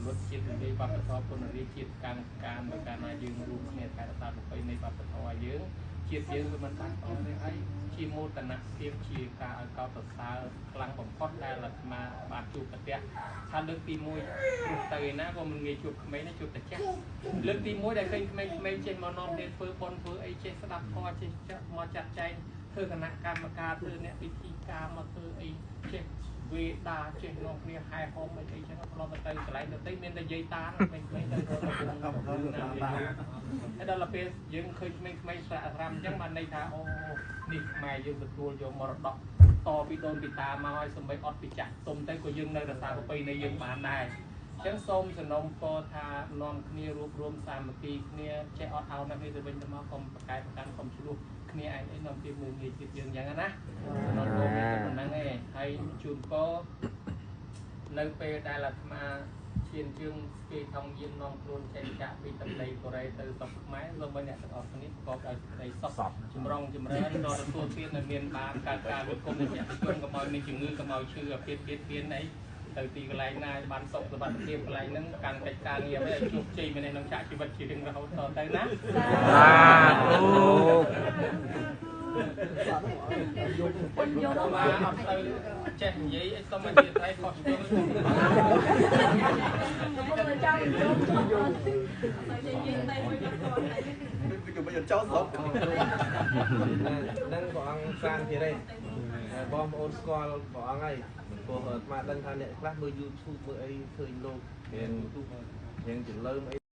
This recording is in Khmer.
លត់ជាតិនិយាយវប្បធម៌ពុនរាជាតិកម្មការនៅកាលណាយើងរួមគ្នាថែរក្សាប្រពៃណីវប្បធម៌យើងជាតិយើងវាមិនបាត់បង់ទេហើយជាមោទនភាពជាការឲ្យកោតសរសើរខ្លាំងបំផុតដែលអាត្មាបានជួបប្រទះថាលើកទី1ព្រោះទៅឯណាក៏មិនងាយជួបក្មេងណាជួបតែចាស់លើកទី1ដែលឃើញក្មេងៗចេះមកនាំគ្នាធ្វើបុណ្យធ្វើអីចេះស្ដាប់ធម៌ចេះមកចាត់ចែងធ្វើគណៈកម្មការធ្វើអ្នកពិធីការមកធ្វើអីចេះវេដាចេះនាំគ្នាហែហោមអីអីចឹងធ្លាប់ទៅកន្លែងទៅមានតែយាយតាក្មេងៗទៅរត់ទៅហើយដល់ពេលយើងឃើញក្មេងៗស្រាក់ស្រាំអញ្ចឹងបានន័យថាអូនេះខ្មែរយើងទទួលយកមរតកតពីដូនពីតាមកឲ្យសំបីអត់ពីចាស់ទុំទៅក៏យើងនៅរក្សាប្រពៃណីយើងបានដែរអញ្ចឹងសូមសំណូមពរថានាំគ្នារួបរวมសាមគ្គីគ្នាចេះអត់អោនគ្នាទៅវិញទៅមកកុំប្រកែកប្រកាន់កុំឆ្លោះគ្នាឯងអីនាំគ្នាមើលងាយជាតិយើងអញ្ចឹងណាសំណូមពរមានតែប៉ុណ្្នឹងឯងហើយជូនពរនៅពេលដែលអាត្មាឈានជើងស្គីថងយាននាំខ្លួនចេញចាក់ពីទឹកដីកូរ៉េទៅស្រុកខ្មែរសូមឲ្យអ្នកទាំងអស់គ្នាប្រកបដោយសេចក្តីសុខចម្រុងចម្រើនដល់ទទួលទាននៅមានបានកើតការវិគមអ្នកជនកុំឲ្យមានជំងឺកុំឲ្យឈឺអាពាធពាធៀនអីទៅទីកន្លែងណាបានសុខសុវត្ថិភាពកន្លែងហ្នឹងកាន់កិច្ចការងារឲ្យជោគជ័យមានក្នុងឆាកជីវិតជារៀងរហូតតទៅណា សាធុ ពេញយកមកអត់ទៅចេះនិយាយអីសុំអធិស្ឋានខុសឆ្គង ខ្ញុំចង់ចូលចូលនិយាយតែមួយគាត់ គឺមិនចូលស្រុក ហ្នឹងព្រះអង្គសានភិរិទ្ធបងប្អូនស្គាល់ព្រះអង្គហើយព្រោះអាត្មាដឹងថាអ្នកខ្លះមើល YouTube មើលអីឃើញលោករៀង YouTube រៀងចលើមអី